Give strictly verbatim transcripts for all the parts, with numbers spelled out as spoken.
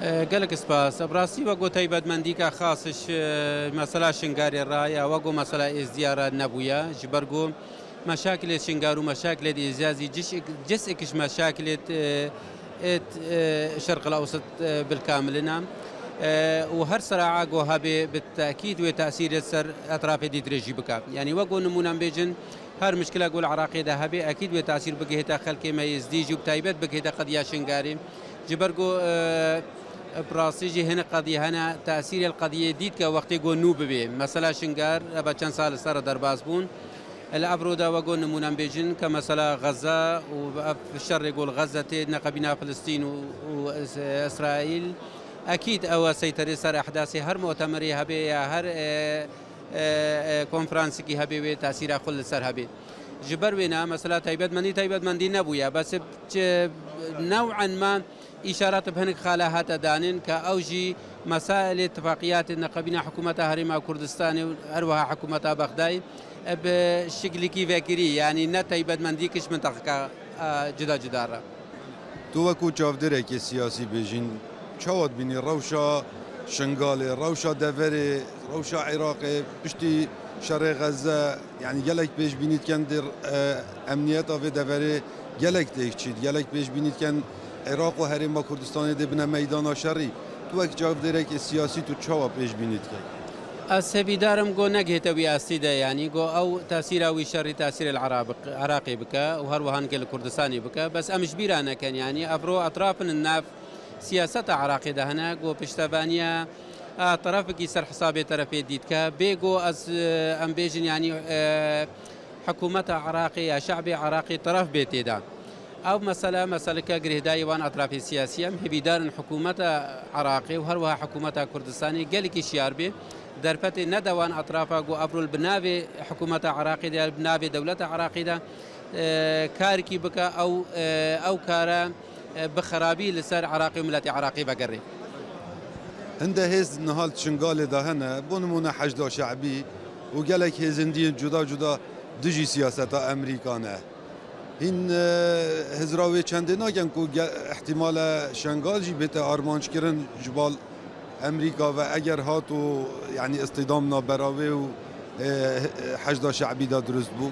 E, gelek spas. Bi rastî wek ku taybetmendîka xas ji, e, mesela Şingarê re ya, wek ku mesela Êzdiya re nebûye. Ji ber ku meşakilê Şingar û meşakilê Êzdiya zî ciş-, ciz'ek ji meşakilê, e, êt, e, Şerq el Ewsat, e, bilkamilin e. E, û her sira'a ku hebe bi tekîd wê tesîrê ser etrafê dîtirê jî bike. Yanî wek ku nimûne em bêjin, her mişkila ku li Iraqê de hebe, ekîd wê tesîr bigihête xelkê me Êzdî jî û bi taybet bigihête qediya Şingarê. Ji ber ku, e, bi rastî jî hinek qedî hene, tesîrê li qediyê dît ke wextê ku nû bibê. Mesela Şingar, eva çend sal li ser re derbas bûn. Li evro de wek ku nimûne em bêjin ke mesela Xezze û ev şerê ku li Xezze tê neqebîna Filistîn û, û Îs-, Îsraîl, ekîd ew e seyterê ser ehdasê her mu'temerê hebe ya her, e, e, e, konferansikî hebe wê tesîra xwe li ser hebe. Ji ber wê ne, mesela taybetmendî, taybetmendî nebûye. Bes çi new'en ma îşaret bi hinek xala hate danin ke ew jî mesailê tifaqiyatê neqebîna hikûmeta Herêma Kurdistanê û her wiha hikûmeta Bexdayê, e, bi şiklikî vekirî, yanî ne taybetmendî kiş mintaqika, e, cuda cuda re. Tu wekû çavdêrekê siyasî bêjîn, çawa dibînî rewşa Şingalê, rewşa deverê, rewşa Iraqê, piştî şerê Xezze, yanî gelek pêşbînî dikin dê, e, emniyeta vê deverê gelek têk çît, gelek pêşbînî dikin Iraq û Herêma Kurdistanê dê bine meydana şerî. Tu wek çavdêrekê siyasî tu çawa pêşbînî dikey? Ez hêvîdar im ku negihête wî astî de, yanî ku ew tesîra wî şerî tesîrê li Iraq-, Iraqê bike û her wiha hinekê li Kurdistanê bike. Bes em ji bîra nekin, yanî evro etrafin nav siyaseta Iraqê de hene ku piştevaniya, a, terefekî ser hesabê terefê dî dike. Bê ku ez, e, em bêjin, yanî, e, hikûmeta Iraqê ya şe'bê Iraqê teref bê tê de. Ev mesele, meseleke girêdayî wan etrafê siyasî ye. Em hêvîdar in hikûmeta Iraqê û her wiha hikûmeta Kurdistanê gelekî şiyar bê. Derfetê nede wan etrafa ku evro li bi navê hikûmeta Iraqê de, li bi navê dewleta Iraqê de, e, karkî bike, ew, e, ew kare, e, bi xerabî li ser Iraqê û miletê Iraqê vegerê. Hinde hêz niha li Şingalê de hene, bo nimûne Heşda Şe'bî û gelek hêzên dî yên cuda cuda dijî siyaseta Amerîka ne. Hîn, e, hizra wê çendê nakin ku ge-, ihtimal e Şengal jî bête armanckirin ji bal Amerîka ve eger hat û, yanî, îstîdam nabera wê û, e, Heşda Şe'bî de dirust bû?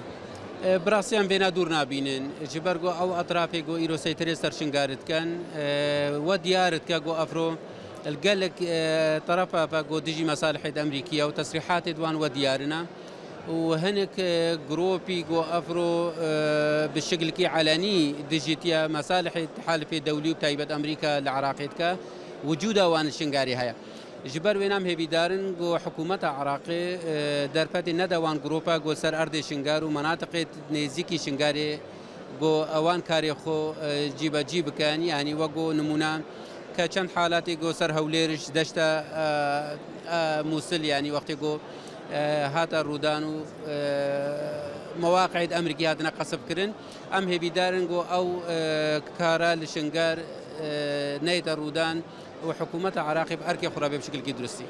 E, bi rastî em vêna dûr nabînin. Ji ber ku ew etrafê ku îro seyterê ser Şingalê dikin, e, we diyar dike ku evro li gelek, e, terefa ve ku dijî mesalihê Amerîkî ye û tesrîhatê di wan we diyar in e. û hinek, e, gropî ku evro, e, bi şiklikî elenî dijî tiya mesalihê tehalifê dewlî û bi taybet Amerîka li Iraqê dike, wicûda wan li Şingarê heye. Ji ber wê em hêvîdar in ku hikûmeta Iraqê, e, derfetê nede wan gropa ku ser erdê Şingar û menatiqê nêzîkî Şingarê ku ewan karê xwe, e, cîbecî bikin, yanî wek ku nimûne ke çend halatê ku ser Hewlêr ji deşta, e, e, Mûsil, yanî wextê ku, e, hate rûdan û, e, mewaqeê di Amerîkî hatine qesf kirin, em hêvîdar in ku ew, e, kara li Şingar, e, neyte rûdan û hikûmeta Iraqê bi erkê xwe re bê bi şikilkî durustî.